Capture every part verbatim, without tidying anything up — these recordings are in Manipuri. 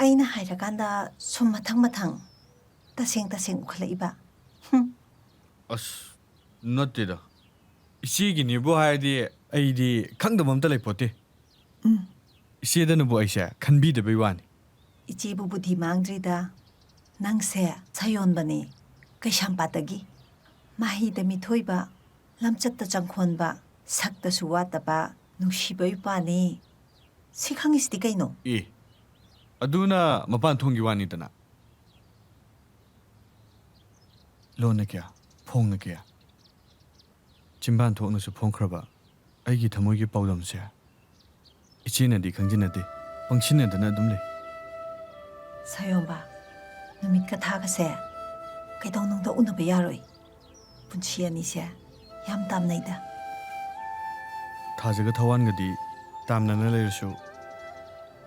ꯑꯩꯅ ꯍꯥꯏꯔꯀꯥꯟꯗ ꯁꯨꯝ ꯃꯊꯪ ꯃꯊꯪ ꯇꯁꯦꯡ ꯇꯁꯦꯡ ꯎꯈꯠꯂꯛꯏꯕ꯫ ꯍꯨꯝ꯫ ꯑꯁ, ꯅꯠꯇꯦꯗ꯫ ꯏꯆꯦꯒꯤꯅꯦꯕꯨ ꯍꯥꯏꯔꯗꯤ ꯑꯩꯗꯤ ꯈꯪꯗꯕ ꯑꯝꯇ ꯂꯩꯄꯣꯠꯇꯦ꯫ ꯎꯝ꯫ ꯏꯆꯦꯗꯅꯕꯨ ꯑꯩꯁꯦ ꯈꯟꯕꯤꯗꯕꯩ ꯋꯥꯅꯤ꯫ ꯏꯆꯦꯕꯨ ꯕꯨꯙꯤ ꯃꯥꯡꯗ꯭ꯔꯤꯗ꯫ ꯅꯪꯁꯦ ꯁꯥꯌꯣꯟꯕꯅꯤ, ꯀꯩꯁꯥꯝꯄꯥꯠꯇꯒꯤ꯫ ꯃꯍꯩꯗ ꯃꯤꯊꯣꯏꯕ, ꯂꯝꯆꯠꯇ ꯆꯪꯈꯣꯟꯕ, ꯁꯛꯇꯁꯨ ꯋꯥꯠꯇꯕ, ꯅꯨꯡꯁꯤꯕ ꯏꯄꯥꯅꯤ꯫ ꯁꯤ ꯈꯪꯉꯤꯁꯤꯗꯤ ꯀꯩꯅꯣ? ꯑꯦ, ꯑꯗꯨꯅ ꯃꯄꯥꯟ ꯊꯣꯡꯒꯤ ꯋꯥꯅꯤꯗꯅ꯫ ꯂꯣꯟꯅ ꯀꯌꯥ, ꯐꯣꯡꯅ ꯀꯌꯥ꯫ ꯆꯤꯟꯕꯥꯟ ꯊꯣꯛꯅꯁꯨ ꯐꯣꯡꯈ꯭ꯔꯕ ꯑꯩꯒꯤ ꯊꯃꯣꯏꯒꯤ ꯄꯥꯎꯗꯝꯁꯦ ꯏꯆꯦꯅꯗꯤ ꯈꯪꯖꯤꯟꯅꯗꯦ, ꯄꯪꯁꯤꯟꯅꯗꯅ ꯑꯗꯨꯝ ꯂꯩ꯫ ꯁꯥꯌꯣꯝꯕ, ꯅꯨꯃꯤꯠꯀ ꯊꯥꯒꯁꯦ ꯀꯩꯗꯧꯅꯨꯡꯗ ꯎꯅꯕ ꯌꯥꯔꯣꯏ꯫ ꯄꯨꯟꯁꯤ ꯑꯅꯤꯁꯦ ꯌꯥꯝ ꯇꯥꯝꯅꯩꯗ꯫ ꯊꯥꯖꯒ ꯊꯋꯥꯟꯒꯗꯤ ꯇꯥꯝꯅꯅ ꯂꯩꯔꯁꯨ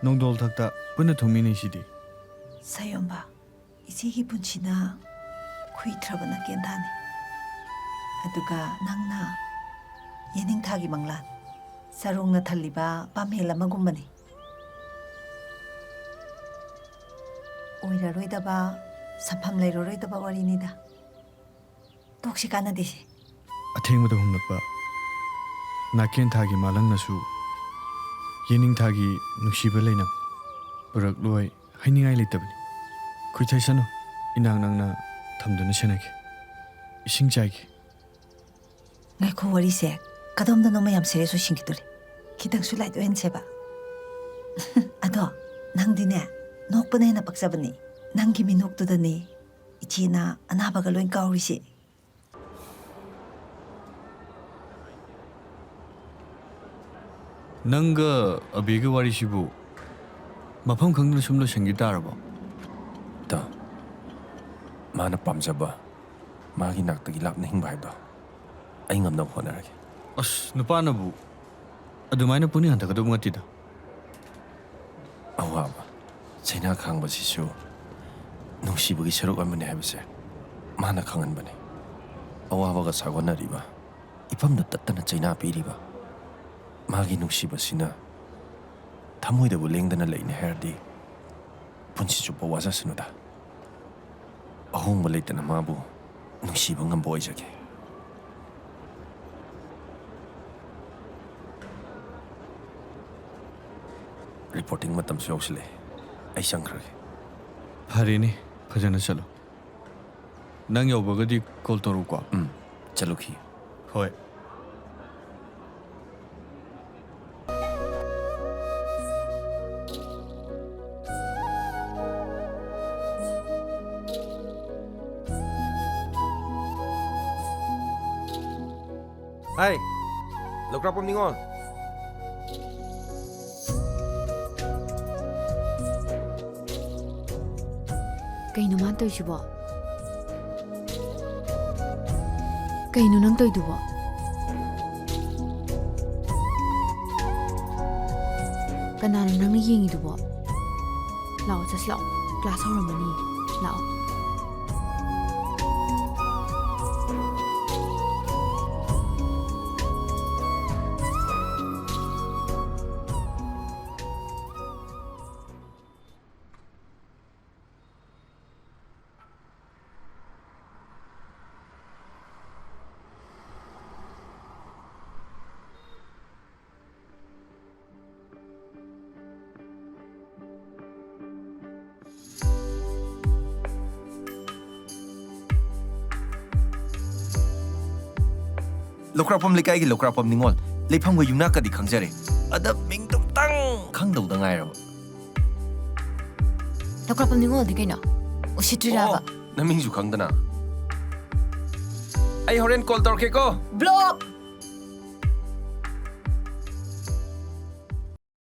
ꯅꯣꯡꯗꯣꯜ ꯊꯛꯇ ꯄꯨꯟꯅ ꯊꯨꯡꯃꯤꯟꯅꯩꯁꯤꯗꯤ꯫ ꯁꯥꯌꯣꯝꯕ, ꯏꯆꯦꯒꯤ ꯄꯨꯟꯁꯤꯅ ꯈꯨꯏꯊ꯭ꯔꯕ ꯅꯥꯀꯦꯟꯊꯥꯅꯤ꯫ ꯑꯗꯨꯒ ꯅꯪꯅ ꯌꯦꯅꯤꯡꯊꯥꯒꯤ ꯃꯪꯂꯥꯟ, ꯆꯔꯣꯡꯅ ꯊꯜꯂꯤꯕ ꯄꯥꯃꯦꯜ ꯑꯃꯒꯨꯝꯕꯅꯤ꯫ ꯑꯣꯏꯔꯔꯣꯏꯗꯕ, ꯁꯝꯐꯝ ꯂꯩꯔꯔꯣꯏꯗꯕ ꯋꯥꯔꯤꯅꯤꯗ꯫ ꯇꯣꯛꯁꯤ, ꯀꯥꯟꯅꯗꯦꯁꯦ꯫ ꯑꯊꯦꯡꯕꯗ ꯍꯨꯝꯂꯛꯄ ꯅꯥꯀꯦꯟꯊꯥꯒꯤ ꯃꯥꯂꯪꯅꯁꯨ ꯌꯦꯅꯤꯡꯊꯥꯒꯤ ꯅꯨꯡꯁꯤꯕ ꯂꯩꯅꯝ ꯄꯨꯔꯛꯂꯣꯏ ꯍꯥꯏꯅꯤꯡꯉꯥꯏ ꯂꯩꯇꯕꯅꯤ꯫ ꯈꯨꯏꯊꯩꯁꯅꯨ, ꯏꯅꯥꯛ ꯅꯛꯅ ꯊꯝꯗꯨꯅ ꯁꯦꯟꯅꯒꯦ꯫ ꯏꯁꯤꯡ ꯆꯥꯏꯒꯦ꯫ ꯉꯥꯏꯈꯣ, ꯋꯥꯔꯤꯁꯦ ꯀꯗꯣꯝꯗꯅꯣꯃ ꯌꯥꯝ serious ꯑꯣꯏꯁꯤꯟꯈꯤꯗꯣꯔꯦ꯫ ꯈꯤꯇꯪꯁꯨ light ꯑꯣꯏꯍꯟꯁꯦꯕ꯫ ꯑꯗꯣ ꯅꯪꯗꯤꯅꯦ, ꯅꯣꯛꯄꯅ ꯍꯦꯟꯅ ꯄꯛꯆꯕꯅꯤ꯫ ꯅꯪꯒꯤ ꯃꯤꯅꯣꯛꯇꯨꯗꯅꯤ ꯏꯆꯦꯅ ꯑꯅꯥꯕꯒ ꯂꯣꯏ ꯀꯥꯎꯔꯤꯁꯦ꯫ ꯅꯪꯒ ꯑꯕꯤꯒꯤ ꯋꯥꯔꯤꯁꯤꯕꯨ ꯃꯐꯝ ꯈꯪꯗꯅ ꯁꯨꯝ ꯂꯣꯏꯁꯤꯟꯈꯤ ꯇꯥꯔꯕꯣ? ꯇꯥ, ꯃꯥꯅ ꯄꯥꯝꯖꯕ, ꯃꯥꯒꯤ ꯅꯥꯛꯇꯒꯤ ꯂꯥꯞꯅ ꯍꯤꯡꯕ ꯍꯥꯏꯕꯗꯣ ꯑꯩ ꯉꯝꯅꯕ ꯍꯣꯠꯅꯔꯒꯦ꯫ ꯑꯁ, ꯅꯨꯄꯥꯅꯕꯨ ꯑꯗꯨꯃꯥꯏꯅ ꯄꯨꯛꯅꯤꯡ ꯍꯟꯊꯒꯗꯧꯕ ꯅꯠꯇꯦꯗ꯫ ꯑꯋꯥꯕ ꯆꯩꯅꯥ ꯈꯥꯡꯕꯁꯤꯁꯨ ꯅꯨꯡꯁꯤꯕꯒꯤ ꯁꯔꯨꯛ ꯑꯃꯅꯤ ꯍꯥꯏꯕꯁꯦ ꯃꯥꯅ ꯈꯪꯍꯟꯕꯅꯤ꯫ ꯑꯋꯥꯕꯒ ꯁꯥꯒꯣꯟꯅꯔꯤꯕ, ꯏꯐꯝꯗ ꯇꯠꯇꯅ ꯆꯩꯅꯥ ꯄꯤꯔꯤꯕ ꯃꯥꯒꯤ ꯅꯨꯡꯁꯤꯕꯁꯤꯅ ꯊꯃꯣꯏꯗꯕꯨ ꯂꯦꯡꯗꯅ ꯂꯩꯅꯤ ꯍꯥꯏꯔꯗꯤ, ꯄꯨꯟꯁꯤ ꯆꯨꯞꯄ ꯋꯥꯖꯁꯅꯨꯗ꯫ ꯑꯍꯣꯡꯕ ꯂꯩꯇꯅ ꯃꯥꯕꯨ ꯅꯨꯡꯁꯤꯕ ꯉꯝꯕ ꯑꯣꯏꯖꯒꯦ꯫ ꯔꯤꯄꯣꯔꯇꯤꯡ ꯃꯇꯝꯁꯨ ꯌꯧꯁꯤꯜꯂꯛꯑꯦ꯫ ꯑꯩ ꯆꯪꯈ꯭ꯔꯒꯦ꯫ ꯐꯔꯦꯅꯦ, ꯐꯖꯅ ꯆꯠꯂꯨ꯫ ꯅꯪ ꯌꯧꯕꯒꯗꯤ ꯀꯣꯜ ꯇꯧꯔꯛꯎꯀꯣ꯫ ꯎꯝ, ꯆꯠꯂꯨꯈꯤ꯫ ꯍꯣꯏ꯫ ꯍꯥꯏ, ꯂꯧꯀ꯭ꯔꯥꯛꯄꯝ ꯅꯤꯉꯣꯜ꯫ ꯀꯩꯅꯣ ꯃꯥꯅ ꯇꯧꯔꯤꯁꯤꯕꯣ? ꯀꯩꯅꯣ ꯅꯪ ꯇꯧꯔꯤꯗꯨꯕꯣ? ꯀꯅꯥꯅꯣ ꯅꯪꯅ ꯌꯦꯡꯉꯤꯗꯨꯕꯣ? ꯂꯥꯛꯑꯣ, ꯆꯠꯁꯤ ꯂꯥꯛꯑꯣ꯫ ꯀ꯭ꯂꯥꯁ ꯍꯧꯔꯝꯃꯅꯤ꯫ ꯂꯥꯛꯑꯣ꯫ ꯂꯧꯀ꯭ꯔꯥꯛꯄꯝ ꯂꯩꯀꯥꯏꯒꯤ ꯂꯧꯀ꯭ꯔꯥꯛꯄꯝ ꯅꯤꯉꯣꯜ꯫ ꯂꯩꯐꯝꯒ ꯌꯨꯝꯅꯥꯛꯀꯗꯤ ꯈꯪꯖꯔꯦ, ꯑꯗ ꯃꯤꯡꯗꯨꯝꯇꯪ ꯈꯪꯗꯧꯗ ꯉꯥꯏꯔꯕ꯫ ꯂꯧꯀ꯭ꯔꯥꯛꯄꯝ ꯅꯤꯉꯣꯜꯗꯤ ꯀꯩꯅꯣ? ꯎꯁꯤꯠꯇ꯭ꯔꯤꯔꯕ? ꯑꯣ, ꯅꯃꯤꯡꯁꯨ ꯈꯪꯗꯅ? ꯑꯩ ꯍꯣꯔꯦꯟ ꯀꯣꯜ ꯇꯧꯔꯛꯀꯦꯀꯣ꯫ ꯕ꯭ꯂꯣꯛ!